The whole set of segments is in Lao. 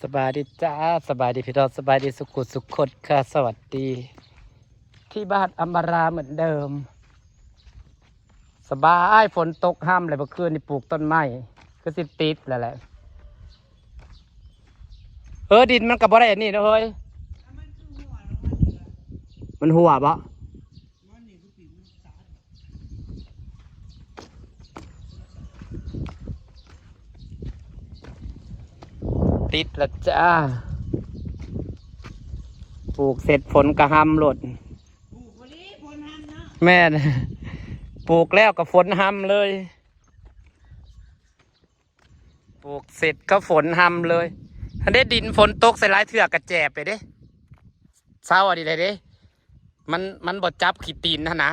ສະບາຍດີຈ້າ ສະບາຍດີພີ່ນ້ອງ ສະບາຍດີສຸຂຸສຸຄົນຄ່ະ ສະຫວັດດີ ທີ່ບ້ານອຳມາລາເໝືອນເດີມ ສະບາຍ ຝົນຕົກຮຳແລ້ວ ເມື່ອຄືນນີ້ປູກຕົ້ນໄມ້ ຄືຊິຕິດແລ້ວແຫຼະ ເອີ ດິນມັນກໍບໍ່ໄດ້ອັນນີ້ເນາະເຮີຍ ມັນຮົ່ວບໍ? ຕິດລະຈ້າ ປູກເສັດຝົນກະຮຳໂລດ ແມ່ນ ປູກແລ້ວກະຝົນຮຳເລີຍ ປູກເສັດກໍຝົນຮຳເລີຍ ຫັ້ນເດ້ ດິນຝົນຕົກໃສ່ຫຼາຍເທື່ອກະແຈບໄປເດ້ ເຊົາອັນນີ້ໄດ້ເດ້ ມັນ ມັນບໍ່ຈັບຂີ້ຕີນຫັ້ນນະ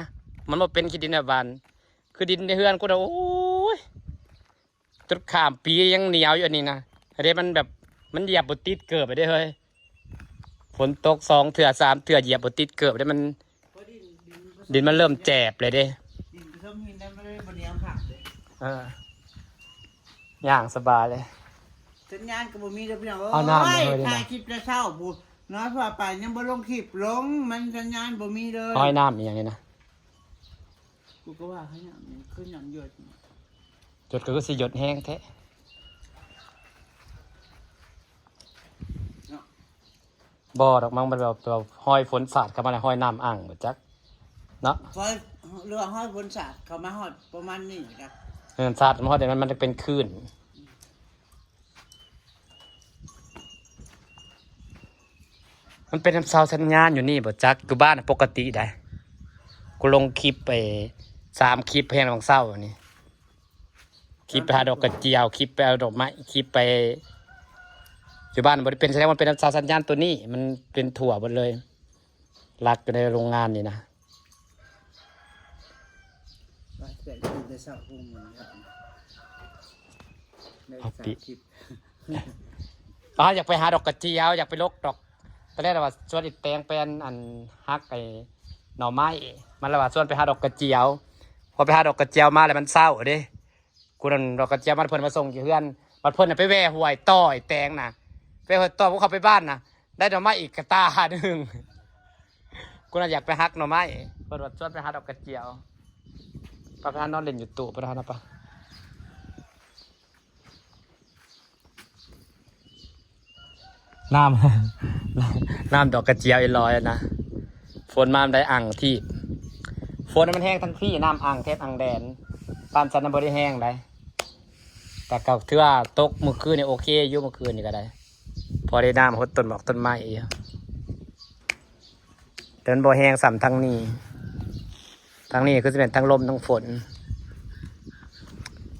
ມັນບໍ່ເປັນຂີ້ດິນແບບວ່າ ຄືດິນໃນເຮືອນກູນະ ໂອ້ຍ ຈົນຂ້າມປີຍັງໜຽວຢູ່ອັນນີ້ນະ ອັນເດ້ ມັນແບບ ມັນຢຽບບໍ່ຕິດເກີບເດ້ເຮີຍ ຝົນຕົກສອງເທື່ອສາມເທື່ອຢຽບບໍ່ຕິດເກີບເດ້ ມັນ ດິນມັນເລີ່ມແຈບເລີຍເດ້ ເອີ ຍ່າງສະບາຍເລີຍ ສັນຍານກໍບໍ່ມີເດີພີ່ນ້ອງເອີຍ ເອົານ້ຳມາເລີຍ ຖ່າຍຄລິບແຕ່ເຊົ້າພຸ້ນ ນອນທົ່ວໄປຍັງບໍ່ລົງຄລິບ ລົງ ມັນສັນຍານບໍ່ມີເລີຍ ຫ້ອຍນ້ຳອີ່ຫຍັງນີ້ນະ ກູກໍວ່າໃຫ້ນ້ຳນີ້ຄືນ້ຳຢົດ ຢົດກໍຄືຊິຢົດແຮງແທ້ ເນາະ ບໍ່ດອກ ມັນແບບ ແບບຮອຍຝົນສາດເຂົ້າມາແລ້ວ ຮອຍນ້ຳອັ່ງບໍ່ຈັກເນາະ ຮອຍ ຫຼືວ່າຮອຍຝົນສາດເຂົ້າມາຮອດປະມານນີ້ນະ ເອີ ສາດມາຮອດນີ້ ມັນ ມັນຈະເປັນຄື້ນ ມັນເປັນນຳເສົາສັນຍານຢູ່ນີ້ບໍ່ຈັກ ຢູ່ບ້ານປົກກະຕິໃດ ກູລົງຄລິບໄປສາມຄລິບແຮງຫວ່າງເຊົ້ານີ້ ຄລິບໄປຫາດອກກະຈຽວ ຄລິບໄປເອົາດອກໄມ້ ຄລິບໄປ ຢູ່ບ້ານບໍ່ໄດ້ເປັນ ສະແດງວ່າເປັນນຳເສົາສັນຍານໂຕນີ້ ມັນເປັນທົ່ວເບິດເລີຍ ຫຼັກຢູ່ໃນໂຮງງານນີ້ນະ ເອົາປິ ອ້າວ ຢາກໄປຫາດອກກະຈຽວ ຢາກໄປລົກດອກ ຕອນແລກລະວ່າຊວນອີແຕງໄປອັນ ອັນ ຫັກໄອ້ໜໍ່ໄມ້ ມັນລະວ່າຊວນໄປຫາດອກກະຈຽວ ພໍໄປຫາດອກກະຈຽວມາແລ້ວມັນເຊົາເດ້ ກູນັ້ນດອກກະຈຽວມັນ ເພິ່ນມາສົ່ງຢູ່ເຮືອນ ບັດເພິ່ນນະໄປແວ່ຫ້ວຍຕໍ່ອີແຕງນະ ແວ່ຫ້ວຍຕໍ່ ພວກເຂົາໄປບ້ານນະ ໄດ້ໜໍ່ໄມ້ອີກກະຕ່າໜຶ່ງ ກູນັ້ນຢາກໄປຫັກໜໍ່ໄມ້ ເພິ່ນວ່າຊວນໄປຫາດອກກະຈຽວ ໄປ ໄປຫານອນຫຼິ້ນຢູ່ຕູ້ພຸ້ນນະ ໄປ ນ້ຳ ນ້ຳດອກກະຈຽວອີ່ຫຼອຍນະ ຝົນມາມັນໄດ້ອັ່ງທີ່ ຝົນມັນແຮງທັງທີ່ ນ້ຳອັ່ງແທບອັ່ງແດນ ບ້ານສັນນະບໍ່ໄດ້ແຮງໃດ ແຕ່ກໍຖືວ່າຕົກມື້ຄືນນີ້ໂອເຄຢູ່ ມື້ຄືນນີ້ກໍໄດ້ ພໍໄດ້ນ້ຳຫົດຕົ້ນໝອກຕົ້ນໄມ້ຢູ່ ແຕ່ມັນບໍ່ແຮງສ່ຳທາງນີ້ ທາງນີ້ຄືຊິແມ່ນທັງລົມທັງຝົນ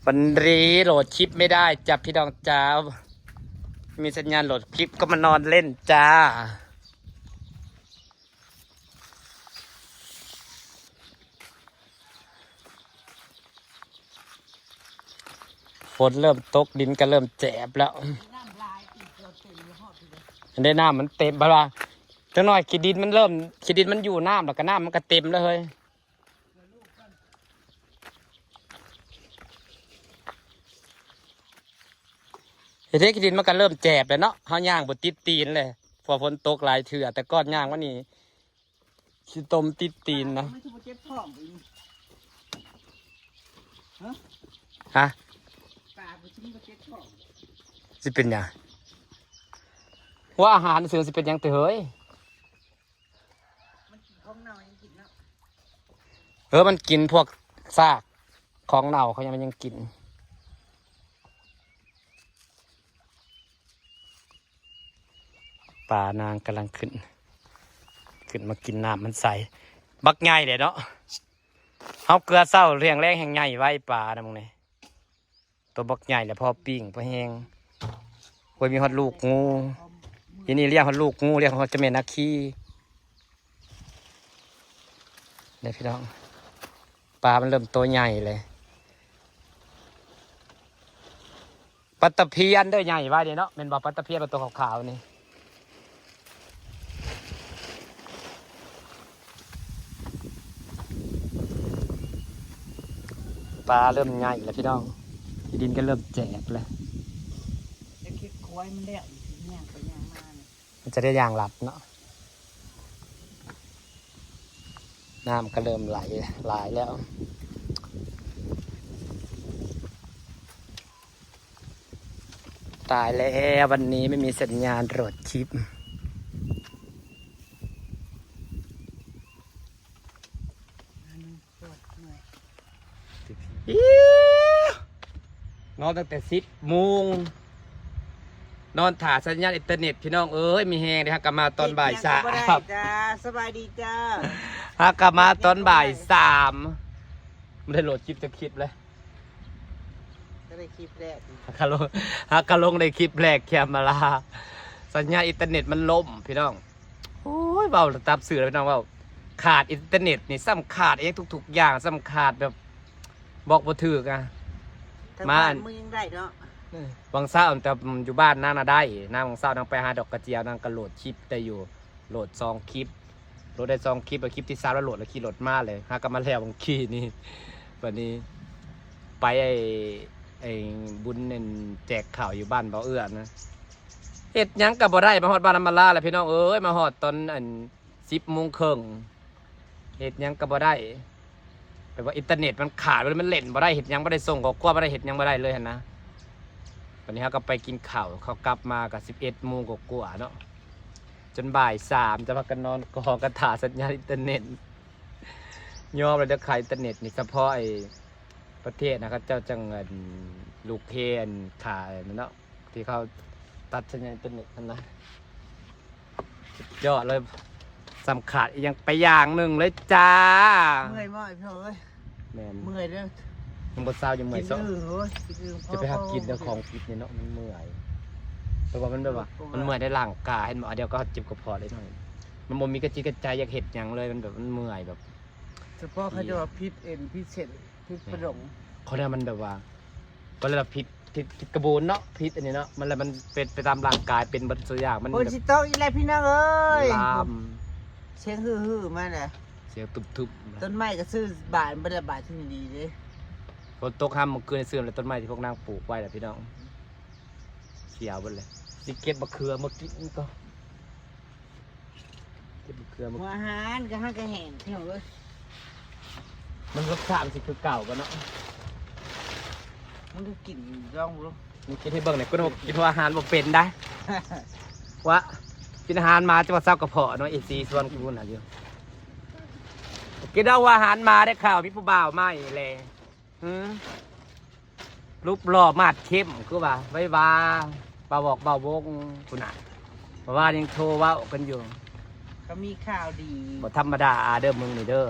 ວັນນີ້ໂຫຼດຄລິບໄມ່ໄດ້ຈ້າ ພີ່ນ້ອງຈ້າ ມີສັນຍານໂຫຼດຄລິບກໍມານອນຫຼິ້ນຈ້າ ຝົນເລີ່ມຕົກ ດິນກໍເລີ່ມແຈບແລ້ວ ອັນໃດນ້ຳມັນເຕັມ ເພາະວ່າຈັກໜ້ອຍຂີ້ດິນມັນເລີ່ມ ຂີ້ດິນມັນຢູ່ນ້ຳ ແລ້ວກໍນ້ຳມັນກໍເຕັມແລ້ວເຮີຍ ເຮັດໃຫ້ຂີ້ດິນມັນກໍເລີ່ມແຈບແລ້ວເນາະ ເຮົາຍ່າງບໍ່ຕິດຕີນເລີຍ ເພາະຝົນຕົກຫຼາຍເທື່ອ ແຕ່ກ່ອນຍ່າງມານີ້ ຂີ້ຕົມຕິດຕີນນະ ມັນຄືບໍ່ເຈັບທ້ອງອີກ ຮະ ຮະ ປາມັນຄືບໍ່ເຈັບທ້ອງ ຊິເປັນຫຍັງ ວ່າອາຫານຊື່ຊິເປັນຫຍັງຕິເຮີຍ ມັນກິນຂອງເນົ່າຍັງກິນເນາະ ເອີ ມັນກິນພວກຊາກຂອງເນົ່າເຂົາຍັງ ມັນຍັງກິນ. ປານາງກຳລັງຂຶ້ນ ຂຶ້ນມາກິນນ້ຳມັນໃສ ບັກໃຫຍ່ເດ້ເນາະ ເຮົາເກືອເຊົ້າລ້ຽງແລງແຮ່ງໃຫຍ່ໄວ ປານະ ມຶງນີ້ ໂຕບັກໃຫຍ່ແຫຼະ ພໍປີ້ງພໍແຮງ ໂອ້ຍ ມີຮອດລູກງູ ອີນີ້ລ້ຽງຮອດລູກງູ ລ້ຽງຮອດເຈົ້າແມ່ນາຄີ ນີ້ພີ່ນ້ອງ ປາມັນເລີ່ມໂຕໃຫຍ່ເລີຍ ປາຕະພຽນເດີ ໃຫຍ່ໄວເດ້ເນາະ ແມ່ນບໍ່? ປາຕະພຽນ ປາໂຕຂາວໆນີ້ ປາເລີ່ມໃຫຍ່ແລ້ວພີ່ນ້ອງ ທີ່ດິນກໍເລີ່ມແຈບແລ້ວ ຈະເກັບຄວາຍມັນແລ້ວ ຍ່າງໄປຍ່າງມານີ້ ມັນຈະໄດ້ຍ່າງລັດເນາະ. ນ້ຳກໍເລີ່ມໄຫຼຫຼາຍແລ້ວ. ຕາຍແລ້ວ ວັນນີ້ໄມ່ມີສັນຍານໂຫຼດຄລິບ. ນອນຕັ້ງແຕ່ສິບໂມງ ນອນຖ້າສັນຍານອິນເຕີເນັດ ພີ່ນ້ອງເອີຍ. ມີແຮງເດ້ ຫາກະມາຕອນບ່າຍສາມ ເຮັດຫຍັງກໍບໍ່ໄດ້ຈ້າ. ສະບາຍດີຈ້າ. ຫາກະມາຕອນບ່າຍສາມ ບໍ່ໄດ້ໂຫຼດຄລິບຈັກຄລິບເລີຍ. ກໍໄດ້ຄລິບແລກ ຫາກະລົງ ຫາກະລົງໄດ້ຄລິບແລກ ແຄມມາລາ ສັນຍານອິນເຕີເນັດມັນລົ້ມ ພີ່ນ້ອງ. ໂອ້ຍ ເວົ້າຕາມຊື່ແລ້ວ ພີ່ນ້ອງ ເວົ້າຂາດອິນເຕີເນັດນີ້ ສ່ຳຂາດອີ່ຫຍັງທຸກໆຢ່າງ ສ່ຳຂາດແບບບອກບໍ່ຖືກອະ. ມາອັນ ເມືອງຍັງໄດ້ເນາະ ເອີ ຫວ່າງເຊົ້າ ແຕ່ຢູ່ບ້ານນາງນະໄດ້ ນາງຫວ່າງເຊົ້ານາງໄປຫາດອກກະຈຽວ ນາງກໍໂຫຼດຄລິບໄດ້ຢູ່ ໂຫຼດສອງຄລິບ ໂຫຼດໄດ້ສອງຄລິບ ແລ້ວຄລິບທີສາມລາວໂຫຼດແລ້ວຂີ່ລົດມາເລີຍ ຫາກໍມາແລ້ວຫວ່າງກີ້ນີ້. ບັດນີ້ໄປໄອ້ ໄອ້ບຸນນັ້ນແຈກເຂົ້າຢູ່ບ້ານເບົາເອື້ອນະ ເຮັດຫຍັງກໍບໍ່ໄດ້ ມາຮອດບ້ານອຳມາລາແລ້ວ ພີ່ນ້ອງເອີຍ. ມາຮອດຕອນອັນ ສິບໂມງເຄິ່ງ ເຮັດຫຍັງກໍບໍ່ໄດ້ ແບບວ່າອິນເຕີເນັດມັນຂາດ ມັນເຫຼັ້ນບໍ່ໄດ້ ເຮັດຫຍັງບໍ່ໄດ້ ສົ່ງຂໍ້ຄວາມບໍ່ໄດ້ ເຮັດຫຍັງບໍ່ໄດ້ເລີຍຫັ້ນນະ. ບັດນີ້ເຮົາກໍໄປກິນເຂົ້າ ເຂົາກັບມາກໍສິບເອັດໂມງກວ່າໆເນາະ ຈົນບ່າຍສາມ ຈະພາກັນນອນກອງກັນຖ້າສັນຍານອິນເຕີເນັດ. ຍອມແລ້ວເດີ ຂາດອິນເຕີເນັດນີ້ ສະເພາະໄອ້ປະເທດນະ ເຂົາເຈົ້າຈັ່ງອັນລູກເຮນຂາຍນັ້ນເນາະ ທີ່ເຂົາຕັດສັນຍານອິນເຕີເນັດຫັ້ນນະ. ສຸດຍອດເລີຍ ສ່ຳຂາດອີ່ຫຍັງໄປຢ່າງໜຶ່ງເລີຍຈ້າ. ເມື່ອຍບໍ່ ພີ່ນ້ອງເອີຍ? ແມ່ນ ເມື່ອຍເດີ ຍັງບໍ່ເຊົາ ຍັງເມື່ອຍຊະ. ກິນອຶ່ງ ໂອ້ຍ ກິນອຶ່ງ ຈະໄປຫາກິນແຕ່ຂອງຜິດນີ້ເນາະ ມັນເມື່ອຍ. ແຕ່ວ່າມັນແບບວ່າ ມັນເມື່ອຍໃນຮ່າງກາຍ ເຫັນບໍ່? ດຽວກໍເຈັບກະເພາະເລັກນ້ອຍ ມັນບໍ່ມີກະຈິດກະໃຈຢາກເຮັດຫຍັງເລີຍ ມັນແບບມັນເມື່ອຍແບບ ສະເພາະເຂົາເຈົ້າວ່າຜິດເອັນຜິດເສັ້ນ ຜິດປະດົງ ເຂົາເອີ້ນມັນແບບວ່າ ເວລາຜິດ ຜິດ ຜິດກະບວນເນາະ ຜິດອັນນີ້ເນາະ ມັນລະມັນເປັນໄປຕາມຮ່າງກາຍ ເປັນເບິດສູ່ຢ່າງ ມັນ ຝົນຊິຕົກອີກແລ້ວ ພີ່ນ້ອງເອີຍ ລາມ ສຽງຮືໆມາແຫຼະ ສຽງຕຶບໆ ຕົ້ນໄມ້ກໍຊື່ບານເບິດລະ ບາດທີ່ນີ້ດີເດ້. ຝົນຕົກຫ້ຳມື້ຄືນ ຊື່ແລ້ວ ຕົ້ນໄມ້ທີ່ພວກນາງປູກໄວ້ລະ ພີ່ນ້ອງ ຂຽວເບິດເລີຍ. ຊິເກັບບັກເຂືອມາກິນກ່ອນ. ເກັບເຄືອມາ ຫົວອາຫານກໍຫາກະແຫ້ງ ພີ່ນ້ອງເອີຍ. ມັນລົດຊາດມັນຊິຄືເກົ່າບໍ່ເນາະ? ມັນກໍກິນລອງເບິ່ງ ມັນກິນໃຫ້ເບິ່ງແດ່. ກິນ ກິນຫົວອາຫານບໍ່ເປັນໄດ໋ ວ່າກິນອາຫານມາຈະວ່າເຊົາກະເພາະເນາະ. ເອັຟຊີຊວນກິນພຸ້ນນະຢູ່ ກິນເອົາຫົວອາຫານມາໄດ້ຂ່າວມີຜູ້ບ່າວໃໝ່ແລະ. ຫື ຮູບຫຼໍ່ມາດເຂັ້ມຄືວ່າໄວວາ ບ່າວວອກບ່າວວົງພຸ້ນນະ. ເມື່ອວານຍັງໂທເວົ້າກັນຢູ່ ກໍມີຂ່າວດີ ບໍ່ທຳມະດາເດີມຶງນີ້ເດີ.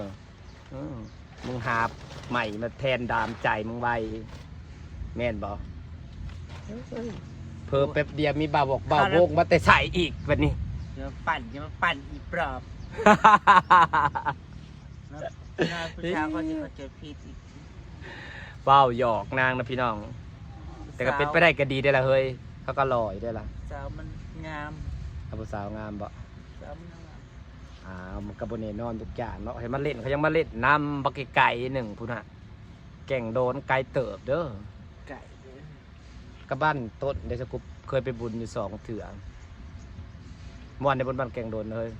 ອື ມຶງຫາໃໝ່ມາແທນດາມໃຈມຶງໄວ ແມ່ນບໍ່? ເອີຍ ເພີແປັບດຽວມີບ່າວວອກບ່າວວົງມາແຕ່ໃສອີກບັດນີ້? ຢ່າມາປັ່ນ ຢ່າມາປັ່ນອີປອບ. ນາງຜູ້ສາວເຂົາຊິເຂົ້າໃຈຜິດອີກ. ເວົ້າຫຍອກນາງນະພີ່ນ້ອງ ແຕ່ກໍເປັນໄປໄດ້ກໍດີເດ້ລະເຮີ້ຍ. ເຂົາກໍຫຼໍ່ຢູ່ເດ້ລະ ສາວມັນງາມ. ເອົາຜູ້ສາວງາມບໍ່? ສາວມັນງາມ. ອ້າວ ມັນກໍບໍ່ແນ່ນອນທຸກຢ່າງເນາະ. ໃຫ້ມາຫຼິ້ນ ເຂົາຍັງມາຫຼິ້ນນຳບັກໄກໆໜຶ່ງພຸ້ນນະ. ແກ່ງໂດນໄກເຕີບເດີ ໄກເດີ. ກັບບ້ານຕົ້ນເດ ສະກຸບເຄີຍໄປບຸນຢູ່ສອງເທື່ອ. ມ່ວນໃນບຸນບ້ານແກ່ງໂດນເຮີ້ຍ.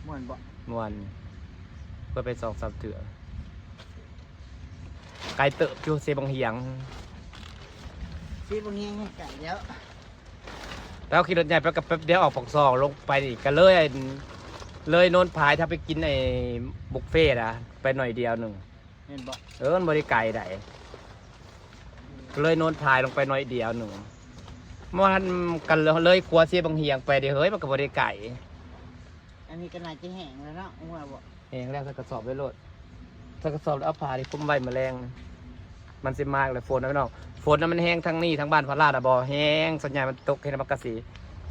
ມ່ວນບໍ່? ມ່ວນ ເຄີຍໄປສອງສາມເທື່ອ. ໄກເຕີບຢູ່ ເຊບັງຫຽງ ເຊບັງຫຽງແຮງໄກແລ້ວ. ແລ້ວຂີ່ລົດໃຫຍ່ໄປກັບແປັບດຽວອອກປາກຊ່ອງລົງໄປນີ້ ກໍເລີຍ ເລີຍໂນນພາຍ ຖ້າໄປກິນໄອ້ບຸບເຟດະ ໄປໜ້ອຍດຽວໜຶ່ງ. ແມ່ນບໍ່? ເອີ ມັນບໍ່ໄດ້ໄກໃດ ເລີຍໂນນພາຍລົງໄປໜ້ອຍດຽວໜຶ່ງ. ບໍ່ທັນກັນເລີຍ ເລີຍຂົວເຊບັງຫຽງໄປເດ້ເຮີ້ຍ ມັນກໍບໍ່ໄດ້ໄກ. ອັນນີ້ກໍໜ້າຈະແຫ້ງແລ້ວເນາະ ວ່າບໍ່? ແຫ້ງແລ້ວ ໃສ່ກະສອບໄວ້ໂລດ ໃສ່ກະສອບແລ້ວເອົາຜ້າທີ່ຄຸມໄວ້ ມື້ແລງມັນຊິມາອີກແລ້ວ. ຝົນນະພີ່ນ້ອງ ຝົນນະມັນແຮງທາງນີ້ ທາງບ້ານພະລາດນະບໍ່ແຮງ ສ່ວນໃຫຍ່ມັນຕົກເຮັດໃຫ້ມັນກະຊິ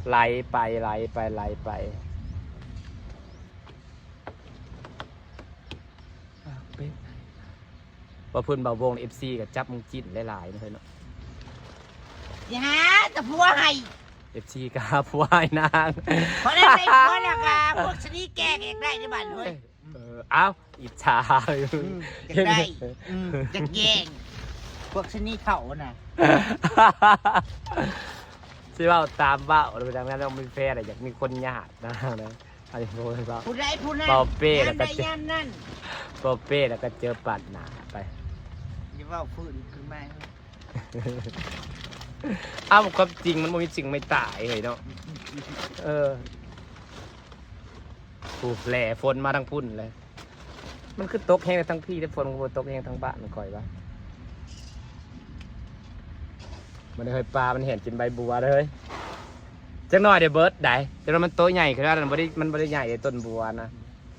ໄຫຼໄປ ໄຫຼໄປ ໄຫຼໄປ. ເປັນ ວ່າເພິ່ນບ່າວວົງ ເອັຟຊີກໍຈັບມຶງຈິ້ນຫຼາຍໆເນາະເຮີ້ຍເນາະ. ຊິຫາແຕ່ຜົວໃຫ້ ເອັຟຊີກໍຫາຜົວໃຫ້ນາງ. ພໍໄດ້ໄດ້ຜົວແລ້ວກໍພວກຊະນີແກ້ເອກໄດ້ເດ້ບັດເຮີ້ຍ. ເອີ ອ້າວ ອິດສາ. ອືມ ຢາກໄດ້ ອືມ ຢາກແຍ່ງ ພວກຊະນີເຖົ້ານະ. ຊິເວົ້າຕາມເວົ້າ ແລ້ວໄປທາງນັ້ນ ຕ້ອງມີແຟນ ຢາກມີຄົນຍາດນະ ອັນນີ້ບໍ່ໄດ້ເວົ້າ ຜູ້ໃດຜູ້ນັ້ນ ເວົ້າເປ້ແລ້ວກໍເຈີ ຍາມໃດຍາມນັ້ນ ເວົ້າເປ້ແລ້ວກໍເຈີປາດໜ້າໄປ ຢ່າເວົ້າຟື້ນຂຶ້ນມາ ເອົ້າ ຄວາມຈິງມັນບໍ່ມີຈິງໄມ່ຕາຍເຮີ້ຍເນາະ ເອີ ຜູ້ແຫຼ ຝົນມາທາງພຸ້ນເລີຍ. ມັນຄືຕົກແຮງແຕ່ທາງພີ້ ແຕ່ຝົນກໍບໍ່ຕົກແຮງທາງບ້ານຂ້ອຍວ່າ ມັນເຮີຍ ປາມັນແຫນກິນໃບບົວເດີ້ເຮີຍ ຈັກໜ້ອຍໄດ້ເບິດໃດ ຈັກໜ້ອຍມັນໂຕໃຫຍ່ຂະໜາດນັ້ນ ບໍ່ໄດ້ ມັນບໍ່ໄດ້ໃຫຍ່ເດ້ຕົ້ນບົວນະ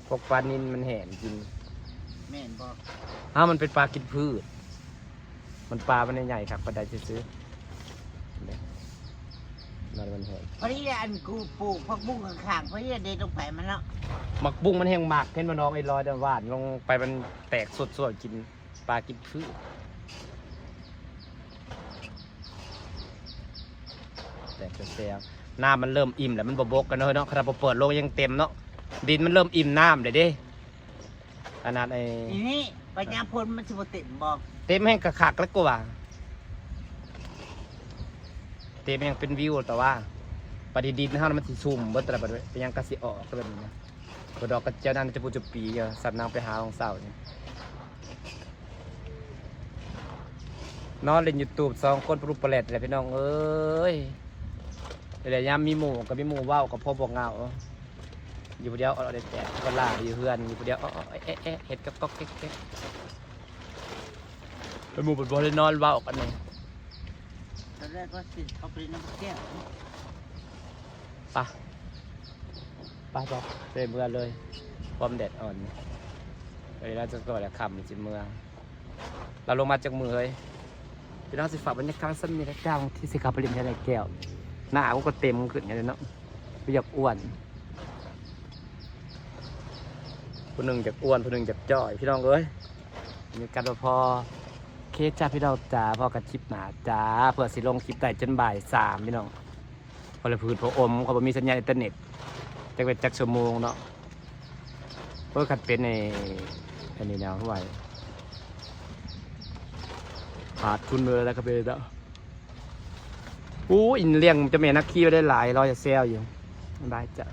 ພວກປານິນມັນແຫນກິນ ແມ່ນບໍ່? ເອົ້າ ມັນເປັນປາກິນພືດ ມັນ ປາມັນໃຫຍ່ຄັກປານໃດຊື່ໆ ເດ້ ນັ້ນມັນແຮງ ພໍດີອັນກູປູກຜັກບຸ້ງຂ້າງໆ ພໍດີເດັດລົງໄປມັນເນາະ ໝາກບຸ້ງມັນແຮງມັກ ເຫັນບໍ່ນ້ອງ ໄອ້ລອຍ ຫວ່ານລົງໄປ ມັນແຕກສົດໆ ກິນ ປາກິນພືດ ແຕກແຊວໆ ນ້ຳມັນເລີ່ມອີ່ມແລ້ວ ມັນບໍ່ບົກແລ້ວເນາະ ເນາະ ຂະໜາດບໍ່ເປີດລົງຍັງເຕັມເນາະ ດິນມັນເລີ່ມອີ່ມນ້ຳແລ້ວເດ້. ອັນນັ້ນໄອ້ ນີ້ ບັດຍາມຝົນມັນຊິບໍ່ເຕັມບໍ່? ເຕັມແຮງກະຄັກແລ້ວກວ່າ ເຕັມແຮງເປັນວິວ ແຕ່ວ່າບັດນີ້ດິນເຮົາມັນຊິຊຸ່ມເບິດແລ້ວ ບັດເປັນຫຍັງກະຊິອອກແລ້ວ ບໍ່ດອກກະເຈ້ຍນັ້ນຈະປູຈະປີຢູ່ ສຳນາງໄປຫາຂອງເຊົ້ານີ້ ນອນຫຼິ້ນຢູທູບສອງຄົນປະລຸປະແລັດແຫຼະພີ່ນ້ອງເອີຍ ແລະຍາມມີໝູ່ກໍມີໝູ່ເວົ້າກໍພໍບໍ່ເຫງົາ ຢູ່ຜູ້ດຽວອອດໆແອດໆ ກໍລາໄປຢູ່ເຮືອນ ຢູ່ຜູ້ດຽວ ເອາະໆແອະໆ ເຮັດກອກໆແກກໆ ເປັນໝູ່ເພິ່ນບໍ່ໄດ້ນອນເວົ້າກັນນີ້ ຕອນແລກກໍຊິເຂົ້າໄປຫຼິ້ນນຳບັກແກ້ວ ປະ ປະ ໄປເມືອເລີຍ ຄວາມແດດອ່ອນ ເອີຍ ລາວຈະກໍແລ້ວຄ່ຳຊິເມືອ ລາວລົງມາຈັກມື້ເຮີ້ຍ ພີ່ນ້ອງ ຊິຝາກບັນຍາກາດສ່ຳນີ້ລະເຈົ້າ ທີ່ຊິເຂົ້າໄປຫຼິ້ນແຖວໃນແກ້ວ ໜ້າກູກໍເຕັມຂຶ້ນຢູ່ເດເນາະ ບໍ່ຢາກອ້ວນ ຜູ້ໜຶ່ງຢາກອ້ວນ ຜູ້ໜຶ່ງຢາກຈ້ອຍ ພີ່ນ້ອງເອີຍ ມີກັນບໍ່ພໍ ເຄຈ້າ ພີ່ນ້ອງຈ້າ ພໍ້ກັນຄລິບໜ້າຈ້າ ເພື່ອຊິລົງຄລິບໄດ້ຈົນບ່າຍສາມ ພີ່ນ້ອງ ພໍລະຜືດພໍອົມ ເຂົາບໍ່ມີສັນຍານອິນເຕີເນັດ ຈັກເປັນຈັກຊົ່ວໂມງເນາະ ໂອ້ຍ ຄັນເປັນໄອ້ ອັນນີ້ແນວໃຫວ ຂາດທຶນເລີຍລະ ກໍເປັນເນາະ ໂອ້ຍ ລ້ຽງເຈົ້າແມ່ນາຄີໄວ້ໄດ້ຫຼາຍ ລອຍແຊວຢູ່ ບາຍຈ້າ.